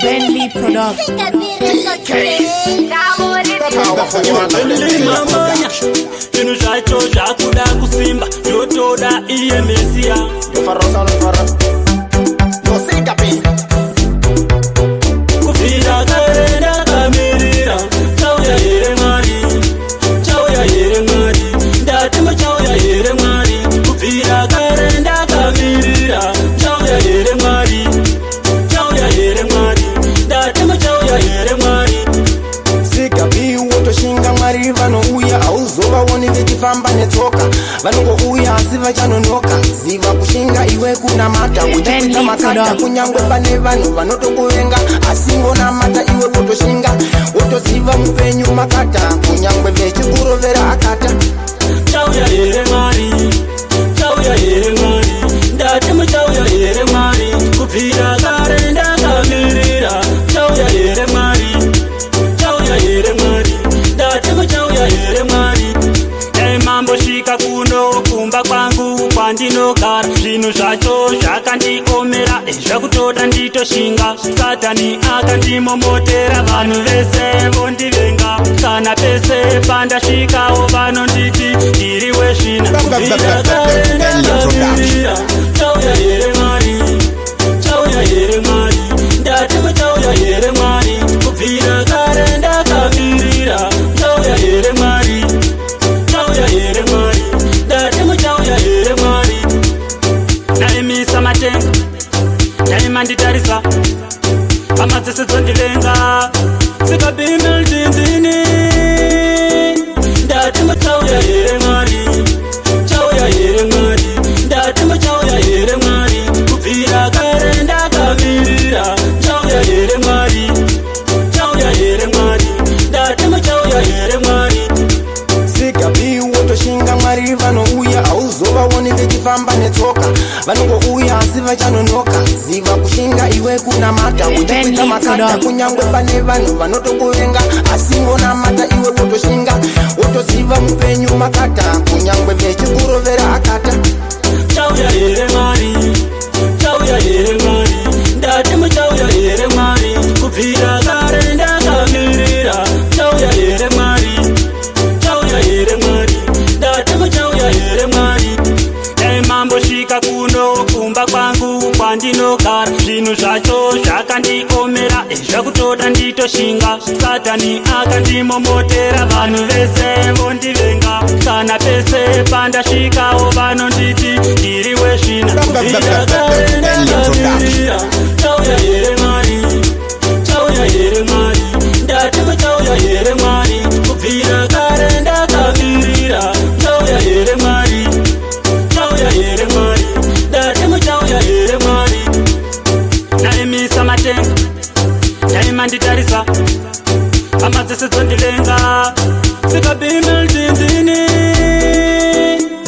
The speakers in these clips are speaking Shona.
Bentley Production. Mamanya zvinhu zvacho zvakuda kusimba, zvotoda iye Mesiya. Kubvira kare ndakamirira, chauya here Mwari? Chauya here Mwari? Ndati muchauya here Mwari? Kubvira kare ndakamirira, chauya here Mwari? Chauya here Mwari? Ndati muchauya here Mwari? Sigabi, wotoshinga, Mwari vanouya. Hauzovaoni vechifamba netsoka, vanongouya asi vachanonoka. Ziva kushinga iwe, kunamata uchikwidza Bentley makata. Production. Kunyangwe pane vanhu vanotokuvenga, asi ngonamata iwe, wotoshinga, wotoziva mupenyu makata, kunyangwe vechikurovera akata. Chauya here Mwari? Chauya here Mwari? Ndati muchauya here Mwari? Kubvira kare ndakamirira, chauya here Mwari? Chauya here Mwari? Ndati muchauya here Mwari? Dai mambosvika kuno kumba kwangu kwandinogara. Zvinhu zvacho zvakandiomera, zvakutoda nditoshinga. Satani akandimomotera, vanhu vese vondivenga. Kana pese pandasvikawo vanonditi ndiri wesvina. Kubvira kare ndakamirira, chauya here Mwari? Chauya here Mwari? Ndati muchauya here Mwari? Kubvira kare ndakamirira, chauya here Mwari? Chauya here Mwari? Ndati muchauya here Mwari? Ndaimisa matenga, ndaimanditarisa, hama dzese dzondivenga. Sikabimildinzini. Ndati muchauya here Mwari? Chauya here Mwari? Ndati muchauya here Mwari? Kubvira kare ndakamirira, chauya here Mwari? Chauya here Mwari? Ndati muchauya here Mwari? Sigabi, wotoshinga, Mwari vanouya. Hauzovaoni vechifamba netsoka, vanongouya asi vachanonoka. Ziva kushinga iwe, kunamata uchikwidza Bentley makata. Production. Kunyangwe pane vanhu vanotokuvenga, asi ngonamata iwe, wotoshinga, wotoziva mupenyu makata, kunyangwe vechikurovera akata. Chauya here Mwari? Chauya here Mwari? Ndati muchauya here Mwari? Kubvira kare ndakamirira, chauya here Mwari? Chauya here Mwari? Ndati muchauya here Mwari? Dai mambosvika kuno kumba kwangu kwandinogara. Zvinhu zvacho zvakandiomera, zvakutoda nditoshinga. Satani akandimomotera, vanhu vese vondivenga. Kana pese pandasvikawo vanonditi ndiri wesvina. Kubvira kare ndakamirira, chauya here Mwari? Chauya here Mwari? Ndati muchauya here Mwari? Kubvira kare ndakamirira, chauya here Mwari? Chauya here Mwari? Ndati muchauya here Mwari? Ndaimisa matenga, ndaimanditarisa, hama dzese dzondivenga. Sikabimildinzini,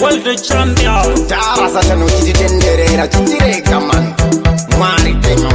world champion. Tara, Satani uchititenderera, chitirega mani, Mwari tema.